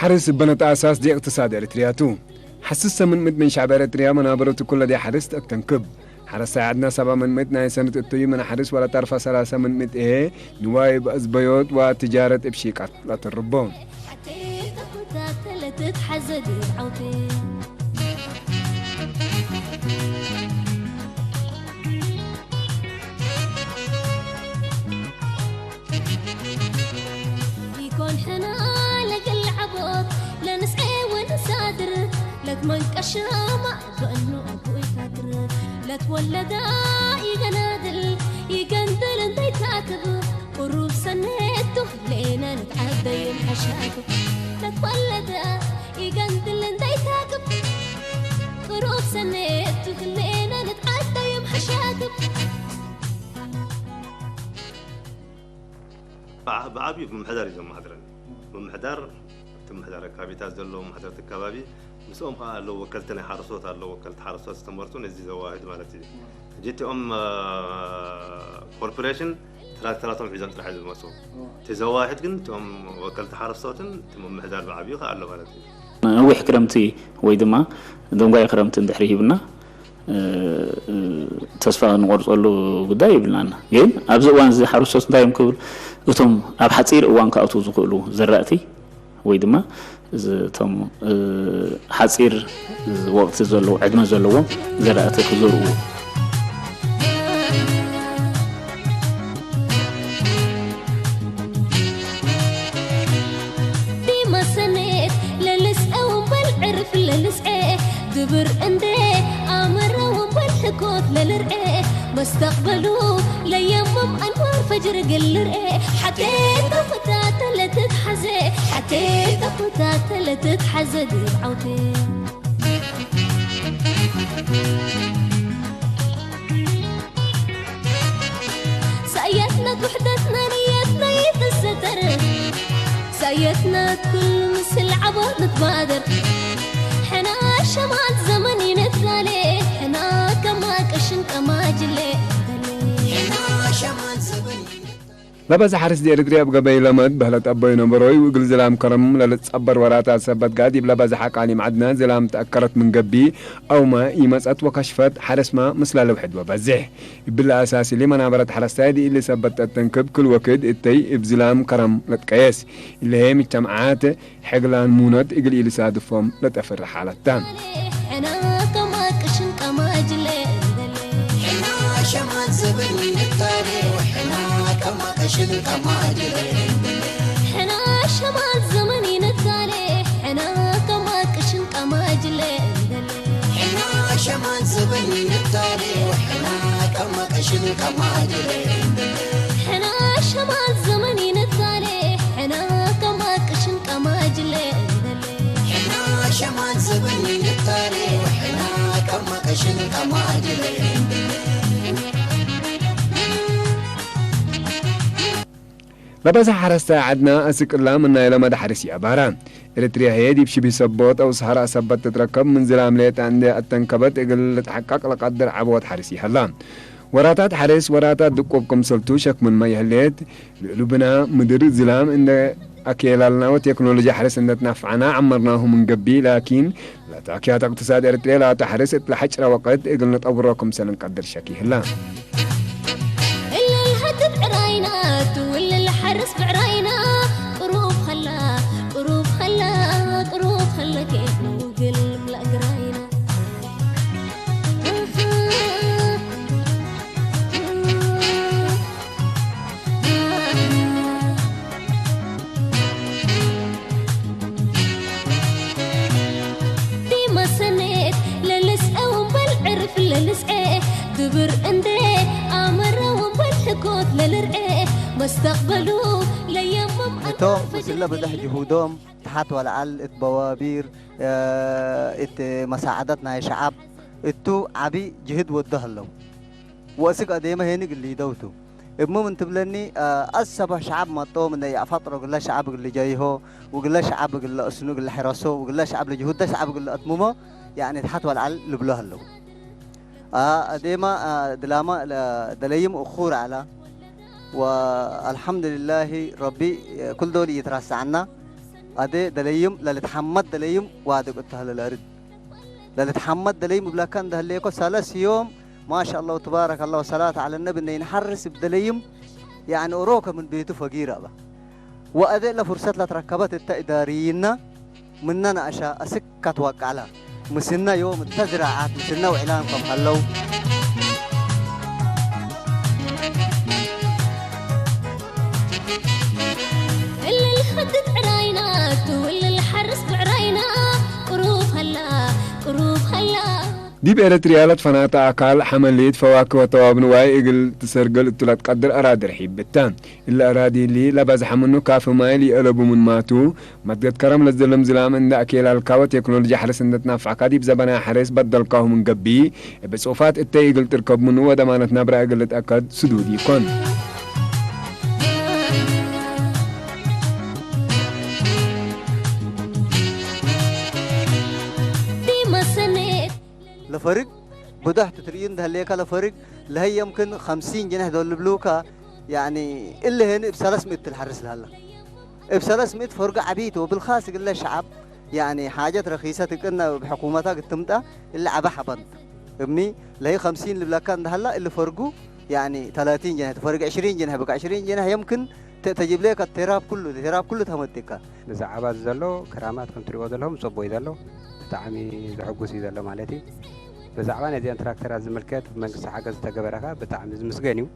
ሓርስ በነጣ ኣሳስ ዲ እቅትሳድ ኤርትርያቱ። ሓስስ ሰምን ምድ ምን ሻዕብ ኤርትርያ መናበረቱ ኩለ ዲ ሓርስ ተክተንክብ። ሓረስታይ ዓድና ሰባ ምእት ናይ ሰነት እቶዩ ምን ሓርስ ወላ ጣርፋ ሰላሳ ምእት እሄ ንዋይ በእዝበዮት ዋ ትጃረት እብ ሺቃት ላተርቦ። ሓቴ ተኩታተለ ትትሓዘ ዲ ዓውቴ። ይኮን ሕና ለግል ዓቦት ለንስዔ ወንሳድር ለትመንቀሻማ በእኑ ኣቦ ይታድር ለትወለዳ ይገናድል ይገንድል እንተይታክብ ቁሩብ ሰኔቱ ክሌነ ንትዓደይም ሓሻቱ ለትወለዳ ይገንድል እንተይታክብ ቁሩብ ሰኔቱ ክሌነ ንትዓደይም ሓሻቱ። ብዓ- ብዓብዩ ብምሕዳር እዩ ዘመሓድረን። ብምሕዳር እቲ ምሕዳር ኣካባቢታት ዘለዉ መሓደርቲ ኣካባቢ ምስኦም ከዓ ኣለዉ ወከልቲ ናይ ሓረስቶት ኣለዉ ወከልቲ ሓረስቶት ዝተመርፁ ነዚ ዘዋህድ ማለት እዩ። ሕጂ እቲኦም አ፣ ኮርፖሬሽን ትራክተራቶም ሒዞም ጥራሕ ዝመፁ እቲ ዘዋህድ ግን እቲኦም ወከልቲ ሓረስቶትን እቲ ምምሕዳር ብዓብዩ ከዓ ኣሎ ማለት እዩ። ነዊሕ ክረምቲ ወይ ድማ ደንጓይ ክረምቲ እንድሕሪ ሂብና ተስፋ እንቆርፀሉ ጉዳይ የብልናን። ግን ኣብዚ እዋን እዚ ሓረስቶት እንታይ እዮም ክብል እቶም ኣብ ሓፂር እዋን ክኣትዉ ዝኽእሉ ዘራእቲ ወይ ድማ እቶም ሓፂር ወቕቲ ዘለዎ ዕድመ ዘለዎም ዘራእቲ ክዘርኡ ዲመሰኔት ለልስዐ ወንበል ዕርፍ ለልስዐ ድብር እንደ ኣመረ ወንበል ሕኮት ለልርዐ መስተቕበሉ ለየምም ኣንዋር ፈጅር ግልርዐ ሓቴ ተኹታተ ለትትሓዘ ሓቴ ተኹታተ ለትትሓዘ ድብ ዓውቴ سعيتنا وحدتنا نيتنا يتستر سعيتنا كل مثل عباد نتبادر حنا شمال زمن ينتالي حنا كما قشن كما جلي حنا شمال زمن ለበዛ ሓርስ ዲ ኤርትርያ ኣብ ገበይ ለመድ በህለት ኣቦይ ነበሮይ ውግል ዝላም ከረም ለልጸበር ወራታት ሰበት ጋድ ይብ ለበዛ ሓቃሊም ዓድና ዝላም ተኣከረት ምን ገቢ ኣውማ ይመጸት ወከሽፈት ሓረስማ ምስላ ለውሕድ ወበዝሕ ይብል ኣሳሲ ሊመናበረት ሓረስታይ ዲ ኢሊ ሰበት ጠጠንክብ ክል ወክድ እተይ እብ ዝላም ከረም ለጥቀየስ ኢለሄ ምጅተምዓት ሕግላን ሙኖት እግል ኢልሳድፎም ለጠፍር ሓለታ። ሕና ከማ ቅሽን ከማ ጅለ ሕና ሸማን ዘበን ይንታሌ ሕና ከማ ቅሽን ከማ ጅለ ሕና ሸማን ዘመን ይንታሌ ሕና ከማ ቅሽን ከማ ጅለ ሕና ሸማን ዘበን ይንታሌ ሕና ከማ ቅሽን ከማ ጅለ ሕና ሸማን ዘመን ይንታሌ ሕና ከማ ቅሽን ከማ ጅለ ሕና ሸማን ዘበን ይንታሌ ሕና ከማ ቅሽን ከማ ጅለ ለበዛ ሓረስታይ ዓድና እስቅላ ምናይ ለመድ ሓርስ ያባራ ኤርትርያ ሄድ ይብ ሽቢ ሰቦት ኣው ሰሃራ ሰበት ትትረከብ ምን ዝላም ሌጣ እንደ ኣተንከበት እግል ልትሓቃቅ ለቀድር ዓቦት ሓርስ ይሀላ። ወራታት ሓርስ ወራታት ድቁብ ክምሰልቱ ሸክምን ማይ ህሌት ልእሉብና ምድር ዝላም እንደ ኣኬላልና ወቴክኖሎጂ ሓርስ እንደ ትናፍዓና ዓመርናሁ ምን ገቢ ላኪን ለታኪያት እቅትሳድ ኤርትርያ ላታ ሓርስ እት ለሓጭራ ወቅት እግል ንጠብሮ ክምሰል እንቀድር ሸክ ይህላ። እልል ሃትት ዕራይና ትውልል ሓርስ ብዕራይና ቅሩብ ኸላ ቅሩብ ኸላ ቅሩብ ኸላ ኬፍ ንውግል ምለእ ግራይና ዲመሰኔት ለልስዐ ወንበል ዕርፍ ለልስዐ ድብር እንደ ኣመረ ወንበል ሕኮት ለልርዐ መስተቕበሉ ለየምም እቶም ጉጅለ ብዝሕ ጅሁዶም ተሓት ወልዓል እት በዋቢር እት መሳዓደት ናይ ሸዓብ እቱ ዓቢ ጅህድ ወዶ ህለው ወእስግ ኣዴመ ሄኒ ግልይደውቱ እብ ሙም እንትብለኒ ኣሰበ ሸዓብ መጦ ምነ የኣፋጥሮ ግለ ሸዓብ እግል ጀይሆ ውግለ ሸዓብ እግለ እስኑ እግለ ሕረሶ ውግለ ሸዓብ ለጅሁደ ሸዓብ እግለ ኣትሙሞ ያኒ ተሓት ወልዓል ልብሎ ህለው ኣዴማ ድላማ ደለይም እኹር ኣላ ወአልሐምዱሊላሂ ረቢ ኩል ዶል እይትራሳዕና ኣደ ደለይም ለልትሓመድ ደለይም ዋድቅ እተህለ ለርድ ለልትሓመድ ደለይም እብለካ እንደህለየኮ ሰለስ ዮም ማሻ አላሁ ተባረከ አላሁ ሰላት አለ ነቢ እነይ ንሓርስ ብደለይም ያዕኒ ኦሮከ ምን ቤቱ ፈጊር ኣባ ወአደ ለፍርሰት ለትረከበት እተ ኢዳሪይና ምነ ነአሻ እስክ ከትወቀዕላ ምስና ዮም እተ ዝራዓት ምስና ውዕላን ከም ሀለው እልል ኸድት ዕራይና ትውልል ሓርስ ብዕራይና ቅሩብ ሀላ ቅሩብ ሀላ ዲብ ኤረትርያ ለትፈናተ አካል ሐመሊት ፈዋክህ ወተዋብ ንዋይ እግል ትሰርገል እቱ ለትቀድር አራዲ ርሒብ ብተ። እሊ አራዲ እሊ ለበዝሐ ምኑ ካፊ ማይ ለይአለቡ ምን ማቱ፣ መትገት ከረም ለዘሎም ዝላም እንደ አኬላልካ ወቴክኖሎጂ ሐርስ እንደ ትናፋዕካ ዲብ ዘበናይ ሐርስ በደልካሁ ምን ገብእ፣ እብ ጽሑፋት እተይ እግል ትርከብ ምኑ ወደማነት ናብራ እግል ልትአከድ ስዱድ ኢኮን። ዲመ ሰኔት ለፈርግ ብዶሕ ትትርእዩ እንደህሌከ ለፈርግ ለሀይ የምክን ኸምሲን ጅነሕ ዶል ልብሉከ፣ ያኒ እሊ ሄኒ እብ ሰለስ ምእት ትልሐርስ ለሀላ። እብ ሰለስ ምእት ፈርጎ ዐቢት ወብልኻስ እግለ ሸዐብ ያኒ ሓጀት ረኺሰት እቅድነ እብ ሕኩመታ ግትምጣ እሊ ዐበ ሐበንት። እብኒ ለሀይ ኸምሲን ልብለካ እንደሀላ እሊ ፈርጉ ያኒ ተላቲን ጅነሕ ትፈርግ ዕሽሪን ጅነሕ ብቅ ዕሽሪን ጅነሕ የምክን ተ-፣ ተጅብሌከ ቴራብ ኩሉ፣ ቴራብ ኩሉ ተመጢካ። ብዛዕባ እዚ ዘሎ ክራማት ከም ትሪእዎ ዘለኹም ጽቡቕ እዩ ዘሎ። ብጣዕሚ ዘሐጉስ እዩ ዘሎ ማለት እዩ። ብዛዕባ ነዚአን ትራክተራት ዝምልከት ብመንግስቲ ሓገዝ ዝተገበረ ኸኣ ብጣዕሚ ዝምስገን እዩ።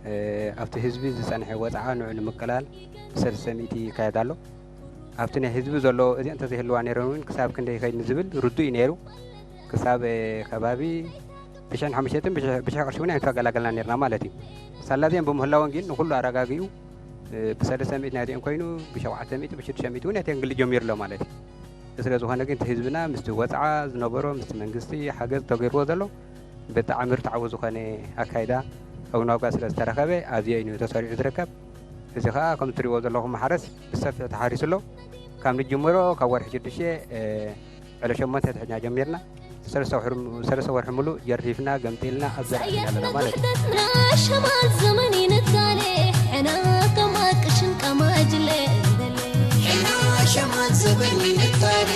እ፣ ኣብቲ ህዝቢ ዝጸንሐ ወጽዓ ንዑ ንምቅላል ብሰለስተ ሚእቲ ይካየድ ኣሎ። ኣብቲ ናይ ህዝቢ ዘሎ እዚአን እንተዘይህልዋ ነይረን እውን ክሳብ ክንደይ ይኸይድ ንዝብል ርዱእ እዩ ነይሩ። ክሳብ፣ እ፣ ከባቢ ብሽሕን ሓሙሽተን ብሽሕ፣ ብሽሕ ቅርሺ እውን ኣይምተገላገልና ነይርና ማለት እዩ። ሳላ እዚአን ብምህላወን ግን ንኹሉ ኣረጋጊኡ፣ እ፣ ብሰለስተ ሚእቲ ናይዚአን ኮይኑ ብሸውዓተ ሚእቲ ብሽዱሽተ ሚእቲ እውን እተን ግሊ ጀሚሩ ኣሎ ማለት እዩ። ስለ ዝኾነ ግን እቲ ህዝብና ምስቲ ወጽዓ ዝነበሮ ምስቲ መንግስቲ ሓገዝ ተገይርዎ ዘሎ ብጣዕሚ ርትዓዊ ዝኾነ ኣካይዳ ኣብ ናውጋ ስለ ዝተረኸበ ኣዝዮ እዩ ተሰሪዑ ዝርከብ። እዚ ኸኣ ከም እትሪእዎ ዘለኹም ማሕረስ ብሰፊሑ ተሓሪሱ ኣሎ። ካብ ንጅምሮ ካብ ወርሒ ሽዱሽተ፣ እ፣ ዕለ ሸሞንተ ትሕትና ጀሚርና ሰለስተ ወርሒ፣ ሰለስተ ወርሒ ሙሉእ ጀሪፍና ገምጢልና ኣብ ዘርዓ ኢና ዘለና ማለት እዩ። ሸማል ዘመን ይንታሌ ሕና ከማቅሽን ቀማጅለ እንደሌ ሕና ሸማል ዘመን ይንታሌ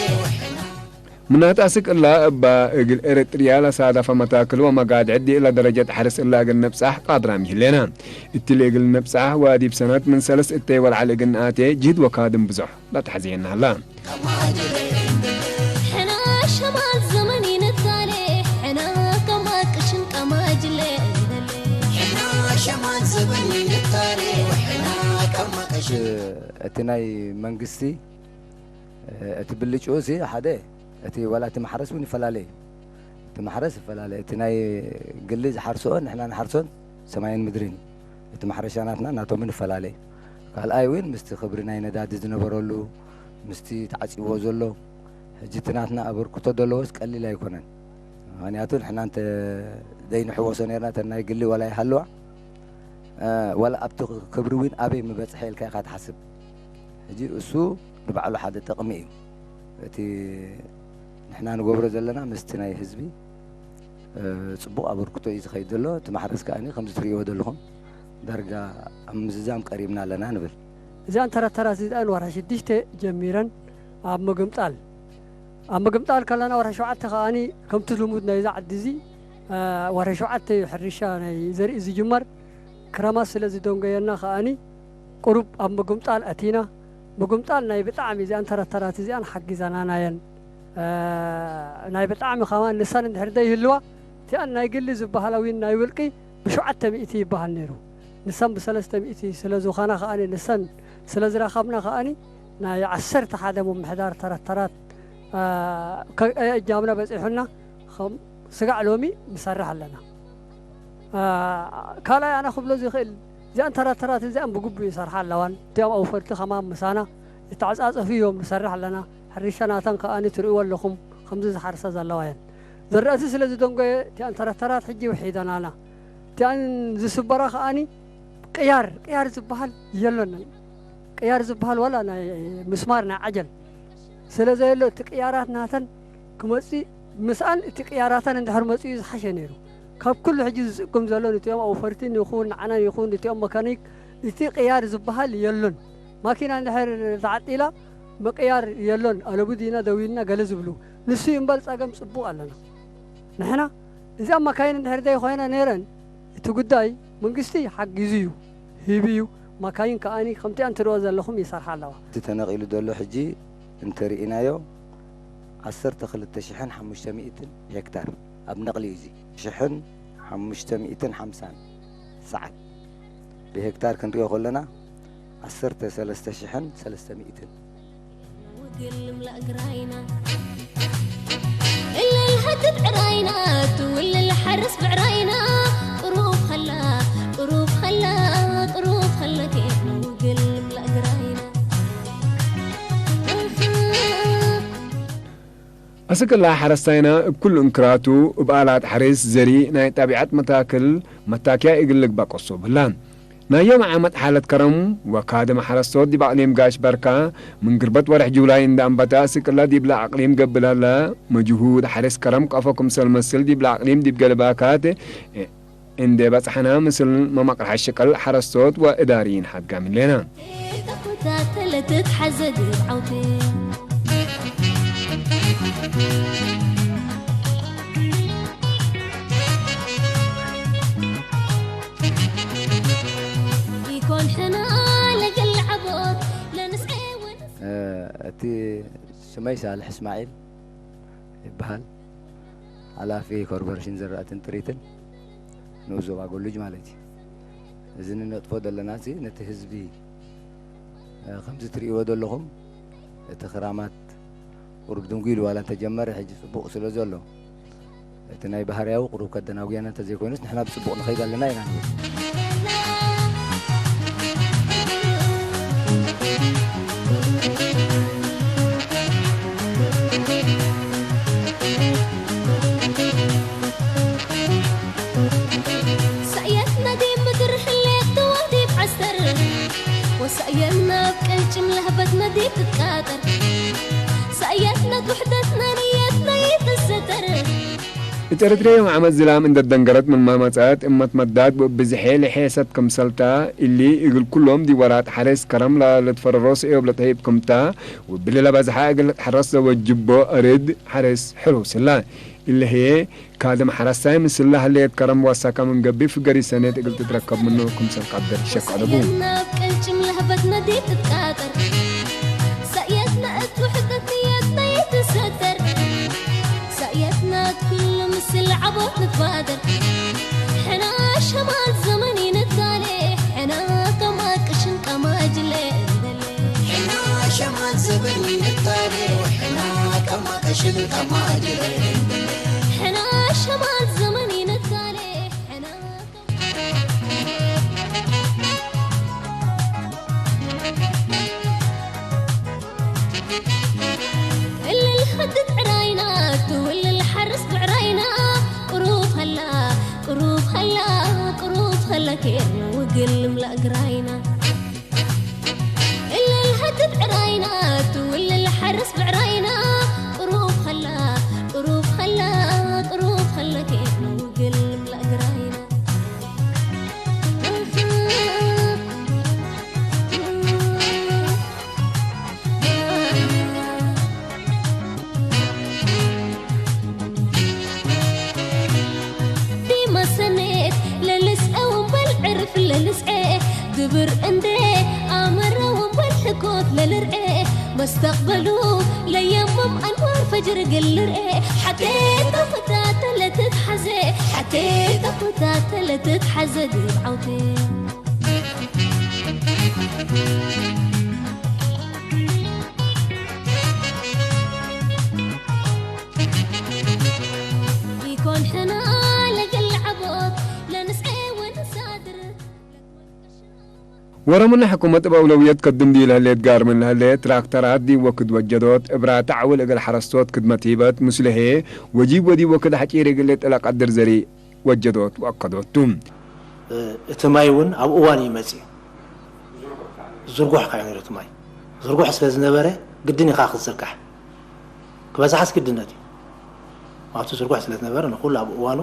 ምናት አስክ እላ እባ እግል ኤረትርያ ለሳደፈ መታክል ወመጋድዕት ዲእለ ደረጀት ሐርስ እላ እግል ንብጻሕ ቃድራም ይህሌና። እትሊ እግል ንብጻሕ ወዲብ ሰነት ምን ሰለስ እተይ ወለዐል እግል ንኣቴ ጅህድ ወካድም ብዞሕ ለትሐዝየና ህላ። ሕና ሸማል ዘመን ይንታሌ፣ ሕና ከማቅሽን ቀማጅለ እንደሌ። ሕና ሸማል ዘመን ይንታሌ፣ ሕና ከማቅሽን እቲ ናይ መንግስቲ እቲ ብልጭኡ እዚ ሓደ፣ እቲ ዋላ እቲ ማሕረስ እውን ይፈላለ እዩ። እቲ ማሕረስ ይፈላለ። እቲ ናይ ግሊ ዝሓርስኦ ንሕና ንሓርሶን ሰማይን ምድርን እዩ። እቲ ማሕረሻ ናትና ናቶምን ይፈላለ እዩ። ካልኣይ እውን ምስቲ ክብሪ ናይ ነዳዲ ዝነበረሉ፣ ምስቲ ተዓፂዎ ዘሎ፣ ሕጂ እቲ ናትና ኣበርክቶ ዘለዎስ ቀሊል ኣይኮነን። ምኽንያቱ ንሕና እንተ ዘይንሕወሶ ነርና፣ እተን ናይ ግሊ ዋላ ይሃልዋ፣ እ፣ ዋላ ኣብቲ ክብሪ እውን ኣበይ ምበጽሐ ኢልካ ኢኻ ትሓስብ። ሕጂ እሱ ንባዕሉ ሓደ ጥቕሚ እዩ። እቲ ንሕና ንገብሮ ዘለና ምስቲ ናይ ህዝቢ፣ እ፣ ጽቡቕ ኣበርክቶ እዩ ዝኸይድ ዘሎ። እቲ ማሕረስ ከኣ ከምዚ ትርእይዎ ዘለኹም ዳርጋ ኣብ ምዝዛም ቀሪብና ኣለና ንብል። እዚኣን ተረተራት እዚኣን ወርሒ ሽዱሽተ ጀሚረን ኣብ ምግምጣል፣ ኣብ ምግምጣል ከለና ወርሒ ሸውዓተ ከኣኒ ከምቲ ልሙድ ናይዛ ዓዲ እዚ፣ እ፣ ወርሒ ሸውዓተ እዩ ሕርሻ ናይ ዘርኢ ዝጅመር። ክረማት ስለ ዝደንጎየና ከኣኒ ቁሩብ ኣብ ምግምጣል ኣቲና። ምግምጣል ናይ ብጣዕሚ እዚኣን ተረተራት እዚኣን ሓጊዛናና እየን። እ፣ ናይ ብጣዕሚ ከማን ንሳን እንድሕር ዘይህልዋ እቲኣን ናይ ግሊ ዝበሃላ ዊን ናይ ውልቂ ብሸውዓተ ሚእቲ ይበሃል ነይሩ። ንሳን ብሰለስተ ሚእቲ ስለ ዝኾና ከኣኒ ንሳን ስለ ዝረኸብና ከኣኒ ናይ ዓሰርተ ሓደ ምምሕዳር ተረተራት፣ እ፣ ከ-፣ እጃምና በጺሑና ከም ስጋዕ ሎሚ ንሰርሕ ኣለና። አ፣ ካልኣይ ኣነ ክብሎ ዝኽእል፣ እዚኣን ተረተራት እዚኣን ብግቡእ ይሰርሓ ኣለዋን። እቲኦም ኣውፈርቲ ከማን ምሳና ይተዓጻጸፉ እዮም፣ ንሰርሕ ኣለና። ሕርሻ ናተን ከኣ ትርእይዎ ኣለኹም፣ ከምዚ ዝሓርሳ ዘለዋ እየን። ዝራእቲ ስለ ዝደንጎየ፣ እቲኣን ተረተራት ሕጂ ውሒደናና። እቲኣን ዝስበራ ከኣ ቅያር፣ ቅያር ዝበሃል የሎን። ቅያር ዝበሃል ዋላ ናይ ምስማር ናይ ዓጀል ስለ ዘየሎ፣ እቲ ቅያራት ናተን ክመጽእ ምስኣን እቲ ቅያራተን እንድሕር መጺኡ ዝሓሸ ነይሩ። ካብ ኩሉ ሕጂ ዝጽግም ዘሎ ንቲኦም ኣውፈርቲን ይኹን ንዓናን ይኹን ንቲኦም መካኒክ እቲ ቅያር ዝበሃል የሎን። ማኪና እንድሕር ተዓጢላ ምቕያር የሎን፣ ኣለቡ ዲና ደው ኢልና ገለ ዝብሉ። ንሱ እዩ እምበር ጸገም ጽቡቕ ኣለና። ንሕና እዚኣ መካይን እንድሕር ደይ ኮይና ነይረን፣ እቲ ጉዳይ መንግስቲ ሓጊዙ እዩ፣ ሂቡ እዩ። መካይን ከኣኒ ከምቲኣን ትርእዮ ዘለኹም ይሰርሓ ኣለዋ። እቲ ተነቒሉ ዘሎ ሕጂ እንተርኢናዮ ዓሰርተ ክልተ ሽሕን ሓሙሽተ ሚእትን ሄክታር ኣብ ነቕሊ እዩ። እዚ ሽሕን ሓሙሽተ ሚእትን ሓምሳን ሰዓት ብሄክታር ክንሪኦ ከለና ዓሰርተ ሰለስተ ሽሕን ሰለስተ ሚእትን። ውግል ንምላእ ግራይና፣ እልል ሃትት ዕራይና፣ ትውልል ሓርስ ብዕራይና፣ ቅሩብ ኸላ፣ ቅሩብ ኸላ፣ ቅሩብ ኸላ ኬፍ ንውግል ንምላእ ግራይና። ኣስቅላ ሓረስታይና እብ ኩሉ እንክራቱ እብ ኣላት ሓሬስ ዘሪ ናይ ጣቢዓት መታክል መታክያ እግል ልግባ ቀሶ ብላ። ናይ ዮም ዓመት ሓለት ከረም ወካደም ሓረስቶት ዲብ ኣቕሊም ጋሽ በርካ ምን ግርበት ወርሕ ጁላይ እንዳ ኣንበታ ስቅላ ዲብላ ኣቕሊም ገብላላ መጅሁድ ሓሬስ ከረም ቀፎ ክምሰል መስል ዲብላ ኣቕሊም ዲብ ገለባካት እንደ በጽሐና ምስል መማቅርሐ ሽቅል ሓረስቶት ወእዳሪን ሓጋሚ ሌና። ተኸታተለ ትትሓዘ ግብ ዓውቴ። ይኮን ሕና ለገል ዓቦት ለንስኤ ወንስ እ፣ እቲ ስመይ ሳልሕ እስማዒል ይበሃል። ሓላፊ ኮርፖሬሽን ዘራእትን ጥሪትን ንኡስ ዞባ ጎሉጅ ማለት እዩ። እዚ ንነጥፎ ዘለና እዚ ነቲ ህዝቢ፣ እ፣ ከምዚ ትርእይዎ ዘለኹም እቲ ክራማት ቁሩብ ድንጉ ኢሉ ዋላ እንተጀመረ ሕጂ ጽቡቕ ስለ ዘሎ እቲ ናይ ባህርያዊ ቁሩብ ከደናጉየና እንተዘይኮይኑስ ንሕና ብጽቡቕ ንኸይድ ኣለና ኢና ንብል። ሳየት ነዲ ምድር ሕሌት ተዋዲብ ዓስተር ወሳየን ናብ ቅልጭም ለህበት ነዲ ትቃጠር ሳየት ነት ውሕደት ነንየት ነይትሰተር እጨረትሬ ዮም ዓመት ዝላም እንደ ደንገረት ምን ማመጸት እመት መዳት ብብዝሔ ልሔሰት ክምሰልታ እሊ እግል ኩሎም ዲወራት ሐሬስ ከረም ላ ለትፈረሮስ እዮብ ለተሂብ ክምታ ወብሊ ለበዝሓ እግል ልትሐረስ ዘወጅቦ እርድ ሐሬስ ሕሉው ስላ። እሊ ህዬ ካድም ሐረስታይ ምስላ ህለየት ከረም ዋሳካ ምን ገቢ ፍገሪ ሰኔት እግል ትትረከብ ምኑ ክምሰል ቀደር ሸቀለቡ። ወሳየና ብቅልጭም ለህበት መዲት ትትቃጠር ሳየትና እት ውሕደት ንየትና ይትሰተር ሳየትና እት ኩሉ ምስል ዓቦት ንትባደር ሕና ሸማት ዘመን ይንታሌ ሕና ከማ ቅሽን ከማ ጅለ እንደሌ ሕና ሸማት ዘመን ይንታሌ ሕና ከማ ቅሽን ከማ ጅለ እንደሌ ሕና ሸማት ዘመን ይንታሌ ሕና እልል ኸድት ዕራይና ትውልል ሓርስ ብዕራይና ቅሩብ ኸላ ቅሩብ ኸላ ቅሩብ ኸላ ኬርና ውግል ንምላእ ግራይና እልል ኸድት ዕራይና ትውልል ሓርስ ብዕራይና ቅሩብ ኸላ ቅሩብ ኸላ ቅሩብ ኸላ ኬርና ውግል ንምላእ ግራይና ዲመሰኔት ለልስዐ ወንበል ዕርፍ ለልስዐ ድብር እንደ ኣመረ ወንበል ሕኮት ለልርዐ መስተቕበሉ ለየምም ኣንዋር ፈጅር ግልርዐ ሓቴ ተኸታተለ ትትሓዘ ሓቴ ተኸታተለ ትትሓዘ ግብ ዓውቴ ይኮን ሕና ለገል ዓቦት ለንስኤ ወንሳድር ወረምና ሕኩመት እብ ኣውለውየት ከድም ዲ ለህሌት ጋር ምን ለህሌት ትራክተራት ዲ ወክድ ወጀዶት እብራ ተዓውል እግል ሐረስቶት ክድመት ሂበት ምስልሄ ወጂብ ወዲ ወክድ ሐጪር እግል ጥለቀድር ዘሪ ወጀዶት ወአከዶቱ። እቲ ማይ እውን ኣብ እዋን እዩ መፅኡ። ዝርጉሕ ካዩ ነይሩ እቲ ማይ። ዝርጉሕ ስለ ዝነበረ ግድን ኢኻ ክትዝርጋሕ። ክበዝሓስ ግድነት እዩ። ኣብቲ ዝርጉሕ ስለ ዝነበረ ንኹሉ ኣብ እዋኑ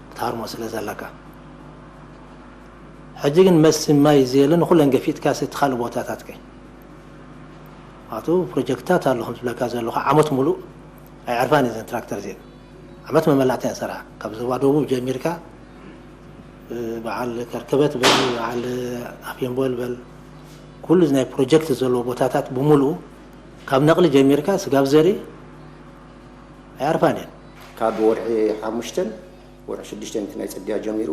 ክትሃርሞ ስለ ዘለካ። ሕጂ ግን መስቲ ማይ ዘየለ ንኹለን ገፊጥካ እቲ ካልእ ቦታታት ከ ኣቱ ፕሮጀክትታት ኣሎ ከም ዝብለካ ዘለኹ ዓመት ሙሉእ ኣይዕርፋን እየን ትራክተር እዚአን ዓመት መመላእታ እየን ዝሰርሓ ካብ ዞባ ደቡብ ጀሚርካ በዓል ከርከበት በል በዓል ኣፍየንቦል በል ኩሉ ናይ ፕሮጀክት ዘለዎ ቦታታት ብምሉኡ ካብ ነቕሊ ጀሚርካ ስጋብ ዘርኢ ኣይዕርፋን እየን። ካብ ወርሒ ሓሙሽተን ወርሒ ሽዱሽተን እቲ ናይ ፅድያ ጀሚሩ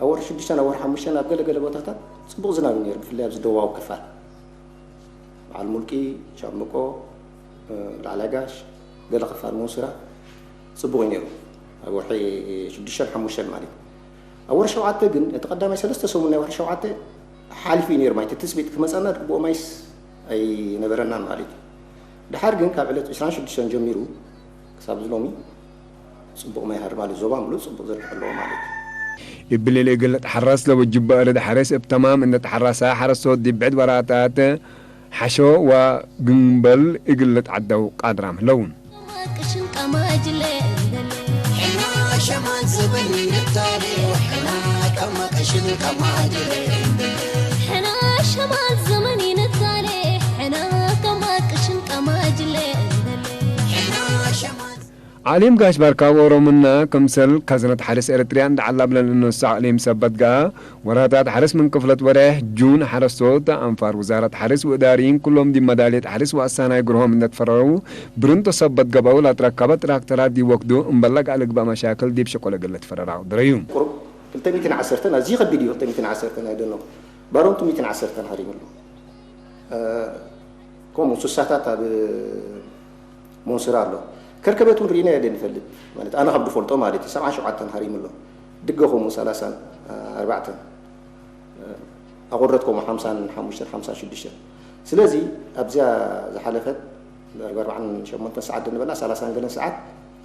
ኣብ ወርሒ ሽዱሽተን ኣብ ወርሒ ሓሙሽተን ኣብ ገለገለ ቦታታት ፅቡቕ ዝናብ እዩ ነይሩ ብፍላይ ኣብዚ ደቡባዊ ክፋል በዓል ሙልቂ፣ ሻምቆ፣ ላዕላይ ጋሽ፣ ገለ ክፋል መንሱራ ፅቡቕ እዩ ነይሩ ኣብ ወርሒ ሽዱሽተን ሓሙሽተን ማለት እዩ። ኣብ ወርሒ ሸውዓተ ግን እቲ ቀዳማይ ሰለስተ ሰሙን ናይ ወርሒ ሸውዓተ ሓሊፉ እዩ ነይሩ ማይ እቲ ትፅቢት ክመፀና ግቡኦ ማይስ ኣይነበረናን ማለት እዩ። ድሓር ግን ካብ ዕለት ዕስራን ሽዱሽተን ጀሚሩ ክሳብ ዝሎሚ ፅቡቕ ማይ ሃር ማለት ዞባ ምሉእ ፅቡቕ ዘርግሐ ኣለዎ ማለት እዩ። ይብልል እግል ተሓራስ ለወጅብ በእርድ ሓረስ እብ ተማም እንደ ተሓራሳ ሓረሶት ዲብዕድ ወራታት ሓሾ ወግንበል እግል ተዓደው ቃድራም ህለው። ዓሊም ጋሽ ባርካ ኦሮምና ክምሰል ካዝነት ሓርስ ኤርትርያ እንዳዓላብለን እነሱ ዓሊም ሰበት ገኣ ወራታት ሓርስ ምን ክፍለት ወርሕ ጁን ሓረስቶት ኣንፋር ውዛራት ሓርስ ወእዳሪን ኩሎም ዲ መዳልየት ሓርስ ወኣሳናይ ግርሆም እንደትፈረሩ ብርንቶ ሰበት ገባው ላትረከበ ትራክተራት ዲ ወክዶ እምበላግ ኣልግባ መሻክል ዲብ ሸቆለ ገለ ትፈረራው ድረዩ። ቁሩብ ክልተ ሚእትን ዓሰርተን ኣዝዩ ከቢድ እዩ። ክልተ ሚእትን ዓሰርተን ኣይደኖ ባሮንቱ ሚእትን ዓሰርተን ሃሪምሉ ከምኡ እንስሳታት ኣብ ሞንስራ ኣሎ። ከርከበት እውን ርኢና የደ ንፈልጥ ማለት ኣነ ካብ ድፈልጦ ማለት እዩ ሰብዓን ሸውዓተን ሃሪሙ ኣሎ። ድገ ከምኡ ሰላሳን ኣርባዕተን ኣቑርደት ከምኡ ሓምሳን ሓሙሽተን ሓምሳን ሽዱሽተን ስለዚ ኣብዚኣ ዝሓለፈት ኣርባዕን ሸሞንተን ሰዓት ድንበላ ሰላሳን ገለን ሰዓት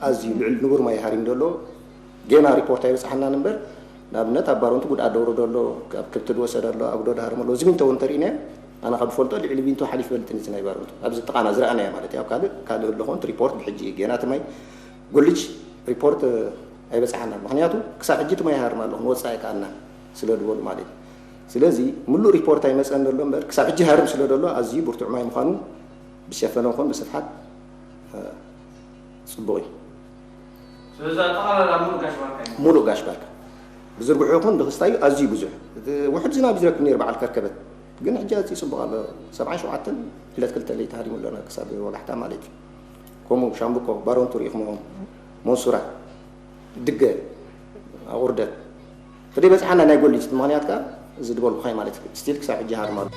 ኣዝዩ ልዕሊ ንቡር ማይ ሃሪም ዘሎ ጌና ሪፖርት ኣይበፅሓናን እምበር ንኣብነት ኣብ ባሮንቱ ጉድኣት ደውረዶ ኣሎ፣ ኣብ ክብቲ ድወሰደ ኣሎ፣ ኣብ ዶ ድሃርም ኣሎ፣ እዚ ዊንቶ እውን እንተርኢናዮ ኣነ ካብ ዝፈልጦ ልዕሊ ዊንቶ ሓሊፍ በልትን እዚ ናይ ባሮንቱ ኣብዚ ጥቓና ዝረኣናዮ ማለት እዩ። ኣብ ካልእ ካልእ ህሎ ኾን ሪፖርት ብሕጂ እዩ ጌና እቲ ማይ ጎልጅ ሪፖርት ኣይበፅሓናን ምኽንያቱ ክሳብ ሕጂ እቲ ማይ ሃርም ኣሎ ክንወፅእ ኣይከኣልናን ስለ ድበሉ ማለት እዩ። ስለዚ ምሉእ ሪፖርት ኣይመፀን ዘሎ እምበር ክሳብ ሕጂ ሃርም ስለ ዘሎ ኣዝዩ ብርቱዕ ማይ ምዃኑ ብሸፈነ ኾን ብስፍሓት ፅቡቕ እዩ። ስለዚ ኣጠቓላላ ሙሉእ ጋሽ ባርካ እዩ። ሙሉእ ጋሽ ባርካ ብዝርግሑ ይኹን ብክስታዩ ኣዝዩ ብዙሕ እቲ ውሑድ ዝናብ እዩ ዝረክብ ነይሩ በዓል ከርከበት ግን ሕጂ ኣዝዩ ፅቡቕ ኣሎ ሰብዓን ሸውዓተን ዕለት ክልተ ለይቲ ሃሪሙ ኣለና ክሳብ ወጋሕታ ማለት እዩ። ከምኡ ሻምብቆ ባሮንቱ ርኢኹምዎም መንሱራ ድገ ኣቑርደት ተደይ በፅሓና ናይ ጎሊት ምኽንያት ከዓ እዚ ድበልኩኻይ ማለት እዩ ስቲል ክሳብ ሕጂ ሃርም ኣሎ።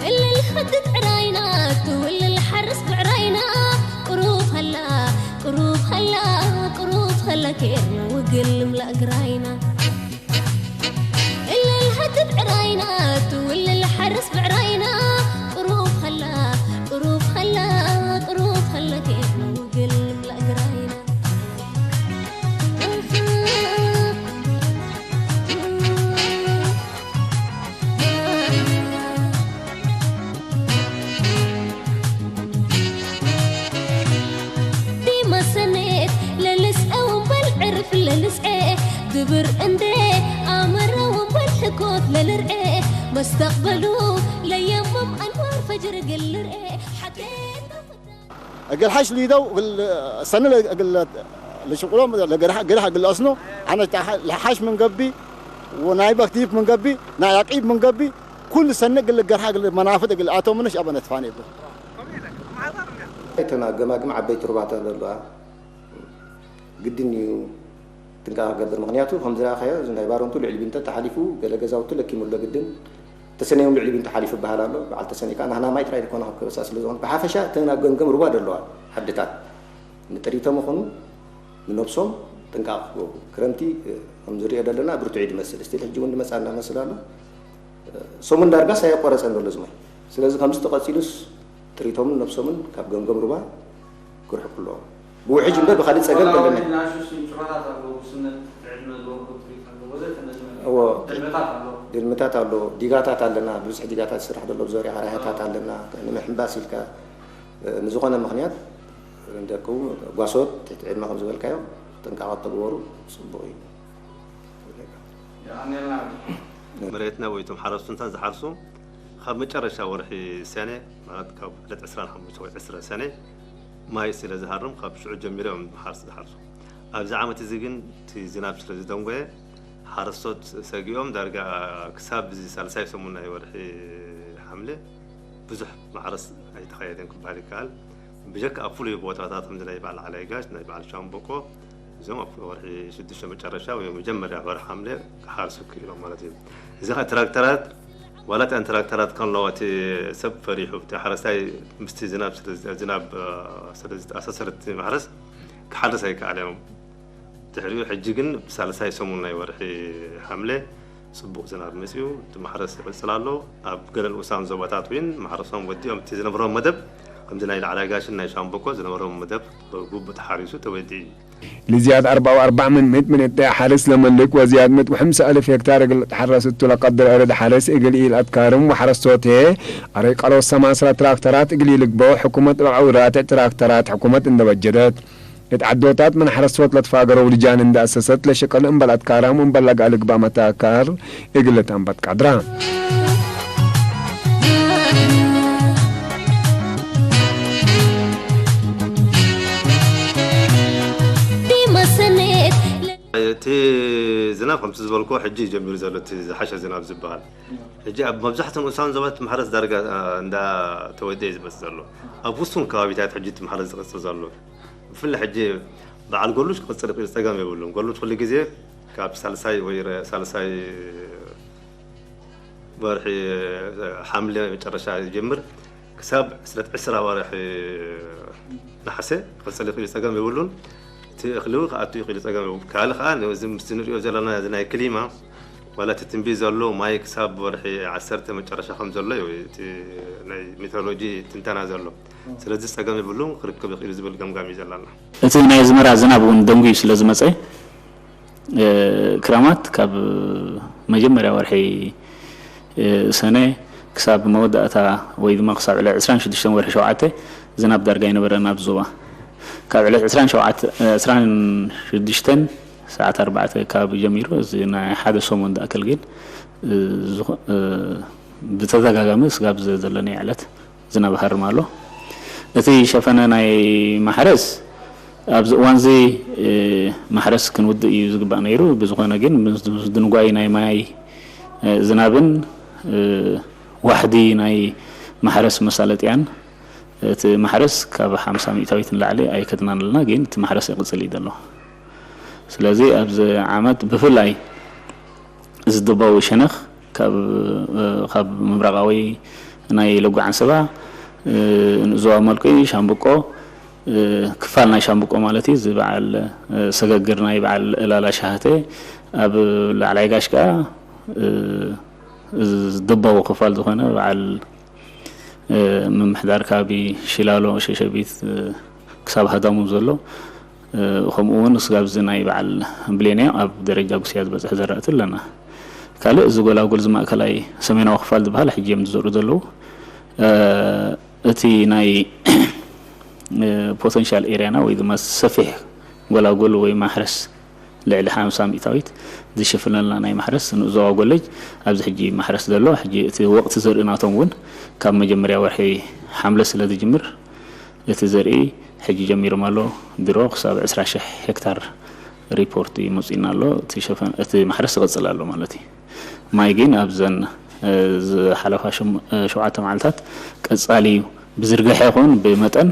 እልል ሐድት ዕራይና ትውልል ሐርስ ብዕራይና ቅሩብ ኸላ ቅሩብ ኸላ ቅሩብ ኸላ ኬርና ውግል ልምላእ ግራይና እልል ሐድት ዕራይና ትውልል ሐርስ ብዕራይና ቅሩብ ኸላ ቅሩብ ኸላ ቅሩብ ኸላ ኬርና ውግል ልምላእ ግራይና ዲመሰኔት ለልስዐ ወንበል ዕርፍ ለልስዐ ድብር እንዴ ኣመረ ወንበል ሕኮት ለልርዐ መስተቅበሉ ለየምም ኣንዋር ፈጅር ግልርዐ ሓቴት እግል ሐሽ ሊደው እግል ሰነ እግል ልሽቁሎም ለገርሐ ገርሐ እግል አስኖ አነ ለሐሽ ምን ገቢ ወናይ በክቲፍ ምን ገቢ ናይ አቂብ ምን ገቢ ኩል ሰነ እግል ገርሐ እግል መናፍጥ እግል አቶ ምንሽ አበነት ፋኔ ብሎ። እተን ገማግም ዓበይቲ ሩባታት ዘለዋ ግድን እዩ ጥንቃቐ ክገብር። ምኽንያቱ ከም ዝረኣኻዮ እዚ ናይ ባረንቱ ልዕሊ ቢንቶ ተሓሊፉ ገለ ገዛውቲ ለኪሙ ኣሎ ግድን ተሰነዮም ልዕሊ ቢንቶ ሓሊፉ ይበሃል ኣሎ። በዓል ተሰነይ ከዓ ናህና ማይ ጥራይ ዘይኮነ ካብ ከበሳ ስለ ዝኾነ ብሓፈሻ እተን ኣብ ገምገም ሩባ ዘለዋ ዓድታት ንጥሪቶም ይኹኑ ንነብሶም ጥንቃቐ ክገብሩ። ክረምቲ ከም ዝሪኦ ዘለና ብርቱዕ እዩ ዝመስል። ስቲል ሕጂ እውን ዝመፅኣና መስል ኣሎ። ሰሙን ዳርጋስ ኣየቋረፀን ዘሎ እዚ ማይ። ስለዚ ከምዚ ተቐፂሉስ ጥሪቶምን ነብሶምን ካብ ገምገም ሩባ ክርሕቁ ኣለዎም። ብውሕጅ እምበር ብኻሊእ ፀገም የለን። ናሹ ስንጭሮታት ኣለዎ፣ ውስነት ዕድመ ዝበልኩ ጥሪት ኣለዎ። እዎ። ድልምታት ኣሎ። ድልምታት ኣሎ፣ ዲጋታት ኣለና፣ ብዙሕ ዲጋታት ዝስራሕ ዘሎ ብዘሪኣ ራያታት ኣለና፣ ንምሕንባስ ኢልካ፣ እ፣ ንዝኾነ ምኽንያት ንደቅኹም ጓሶት ትሕቲ ዕድመ ከም ዝበልካዮ ጥንቃቐ ተግበሩ፣ ጽቡቕ እዩ። የቐንየልና። መሬትና ወይ እቶም ሓረስቶታት ዝሓርሱ ካብ መጨረሻ ወርሒ ሰነ፣ ማለት ካብ ዕለት ዕስራን ሓሙሽተ ወይ ዕስራ ሰነ ማይ ስለ ዝሃርም ካብ ሽዑ ጀሚሮም እዮም ሓርስ ዝሓርሱ። ኣብዚ ዓመት እዚ ግን እቲ ዝናብ ስለ ዝደንጎየ ሓረስቶት ሰጊኦም ዳርጋ ክሳብ እዚ ሳልሳይ ሰሙን ናይ ወርሒ ሓምለ ብዙሕ ማሕረስ ኣይተኻየደን ክበሃል ይከኣል። ብጀካ ኣብ ፍሉይ ቦታታት ከምዚ ናይ በዓል ዓላይ ጋሽ፣ ናይ በዓል ሻምበቆ፣ እዞም ኣብ ወርሒ ሽዱሽተ መጨረሻ ወይ መጀመርያ ወርሒ ሓምለ ክሓርሱ ክኢሎም ማለት እዩ። እዚ ኸዓ ትራክተራት፣ ዋላ እተን ትራክተራት ከለዋ እቲ ሰብ ፈሪሑ፣ እቲ ሓረስታይ ምስቲ ዝናብ ስለ ዝ-፣ ዝናብ፣ እ፣ ስለ ዝተኣሳሰረ እቲ ማሕረስ ክሓርስ ኣይከኣለን። ድሕሪኡ ሕጂ ግን ብሳልሳይ ሰሙን ናይ ወርሒ ሓምለ ጽቡቕ ዝናብ መጺኡ፣ እቲ ማሕረስ ይቕጽል ኣሎ። ኣብ ገለ ንኡሳን ዞባታት እውን ማሕረሶም ወዲኦም፣ እቲ ዝነበሮም መደብ፣ ከምዚ ናይ ላዕላይ ጋሽን ናይ ሻምበቆ ዝነበሮም መደብ ብግቡእ ተሓሪሱ ተወዲኡ እዩ። لزياد أربعة وأربعة من مئة من التحرس لملك وزياد مئة وخمسة ألف هكتار እግል ተሓረስ እቱ ለቀድር እርድ ሓረስ እግል ኢል ኣትካርም ወሓረስቶቴ ኣረይ ቀሎስ ሰማስራ ትራክተራት እግል ይልግበው ሕኩመት ለዐውራት ትራክተራት ሕኩመት እንደበጀደት እት ዓዶታት ምን ሓረስቶት ለትፋገረው ልጃን እንዳእሰሰት ለሽቅል እምበል ኣትካራም እምበል ለጋልግባ መታካር እግል ተንበት ቀድራ። እቲ ዝናብ ከምቲ ዝበልኮ ሕጂ ጀሚሩ ዘሎ እቲ ዝሓሸ ዝናብ ዝበሃል ሕጂ ኣብ መብዛሕትኡ ንኡሳን ዞባት ማሕረስ ዳርጋ እንዳተወደየ ዝመፅእ ዘሎ ኣብ ውሱን ከባቢታት ሕጂ እቲ ማሕረስ ዝቕፅል ዘሎ ብፍላይ ሕጂ በዓል ጎሉሽ ክቕፅል ይኽእል ጸገም የብሉን። ጎሉሽ ኩሉ ግዜ ካብ ሳልሳይ ወይ ረ-፣ ሳልሳይ ወርሒ ሓምለ መጨረሻ ይጀምር ክሳብ ዕስራ ወርሒ ነሓሰ ክቕጽል ይኽእል ጸገም የብሉን። እቲ እኽሊ እውን ክኣቱ ይኽእል ጸገም የብሉን። ካልእ ከኣ ነዚ ምስቲ ንሪኦ ዘለና እዚ ናይ ክሊማ ዋላ እቲ ትንቢት ዘሎ ማይ ክሳብ ወርሒ ዓሰርተ መጨረሻ ከም ዘሎ እዩ እቲ ናይ ሜትሮሎጂ ትንተና ዘሎ። ስለዚ ጸገም የብሉን ክርከብ ይኽእል ዝብል ገምጋም እዩ ዘለና። እቲ ናይ ኣዝመራ ዝናብ እውን ደንጉዩ ስለ ዝመጸ ክራማት ካብ መጀመርያ ወርሒ ሰነ ክሳብ መወዳእታ ወይ ድማ ክሳብ ዕለት ዕስራን ሽዱሽተን ወርሒ ሸውዓተ ዝናብ ዳርጋ ኣይነበረን ኣብዚ ዞባ። ካብ ዕለት ዕስራን ሸውዓተ፣ ዕስራን ሽዱሽተን ሰዓት ኣርባዕተ ከባቢ ጀሚሩ እዚ ናይ ሓደ ሰሙን ዝኣክል ግን ብተደጋጋሚ ስጋብ ዘለኒ ዕለት ዝናብ ሃርም ኣሎ። እቲ ሸፈነ ናይ ማሕረስ ኣብዚ እዋንዚ ማሕረስ ክንውድእ እዩ ዝግባእ ነይሩ። ብዝኾነ ግን ምስ ድንጓይ ናይ ማይ ዝናብን ዋሕዲ ናይ ማሕረስ መሳለጥያን እቲ ማሕረስ ካብ ሓምሳ ሚእታዊት ንላዕሊ ኣይከድናን ኣለና። ግን እቲ ማሕረስ ይቕፅል እዩ ዘሎ። ስለዚ ኣብዚ ዓመት ብፍላይ ዝድባዊ ሸነኽ ካብ፣ ካብ ምብራቓዊ ናይ ለጉ ዓንሰባ፣ ንእዝዋ መልኩ ሻምብቆ፣ ክፋል ናይ ሻምብቆ ማለት እዩ። እዚ በዓል ሰገግር ናይ በዓል እላላ ሻህተ ኣብ ላዕላይ ጋሽ ከኣ ዝደባዊ ክፋል ዝኾነ በዓል ምምሕዳር ከባቢ ሽላሎ ሸሸቢት ክሳብ ሃዳሙ ዘሎ ከምኡ እውን ስጋብ እዚ ናይ በዓል ብሌንያ ኣብ ደረጃ ጉስያ ዝበፅሐ ዘራእቲ ኣለና። ካልእ እዚ ጎላጉል እዚ ማእከላይ ሰሜናዊ ክፋል ዝበሃል ሕጂ እዮም ዝዘርኡ ዘለዉ። እቲ ናይ ፖተንሻል ኤርያና ወይ ድማ ሰፊሕ ጎላጉል ወይ ማሕረስ ልዕሊ ሓምሳ ሚእታዊት ዝሽፍነልና ናይ ማሕረስ ንእዞዋ ጎለጅ ኣብዚ ሕጂ ማሕረስ ዘሎ። ሕጂ እቲ ወቕቲ ዘርኢ ናቶም እውን ካብ መጀመርያ ወርሒ ሓምለ ስለ ዝጅምር እቲ ዘርኢ ሕጂ ጀሚሮም ኣሎ። ድሮ ክሳብ ዕስራ ሽሕ ሄክታር ሪፖርት ይመፅና ኣሎ። እቲ ሸፈን-፣ እቲ ማሕረስ ይቕፅል ኣሎ ማለት እዩ። ማይ ግን ኣብዘን ዝሓለፋ ሸም-፣ ሸውዓተ መዓልታት ቀፃሊ እዩ። ብዝርግሐ ይኹን ብመጠን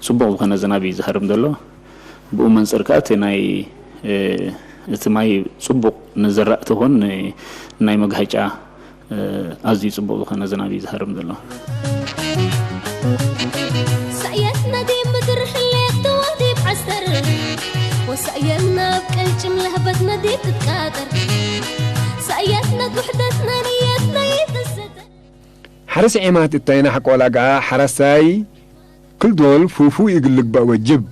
ፅቡቕ ዝኾነ ዝናብ እዩ ዝሃርም ዘሎ። ብኡ መንፅር ከዓ እቲ ናይ፣ እቲ ማይ ፅቡቕ ንዘራእቲ ይኹን ን-፣ ናይ መግሃጫ ኣዝዩ ጽቡቕ ዝኾነ ዝናብ እዩ ዝሃርም ዘሎ። ሳየት ነዲ ምድር ሕሌት ተዋዲብ ዓስተር ወሳየት ናብ ቅልጭም ለህበት ነዲ ትቃጠር ሳየት ነት ውሕደት ነንየት ናይ ትዘተ ሓረስ ዔማት እታይና ሓቆላ ገኣ ሓረሳይ ክልዶል ፉፉ ይግልግበእ ወጅብ።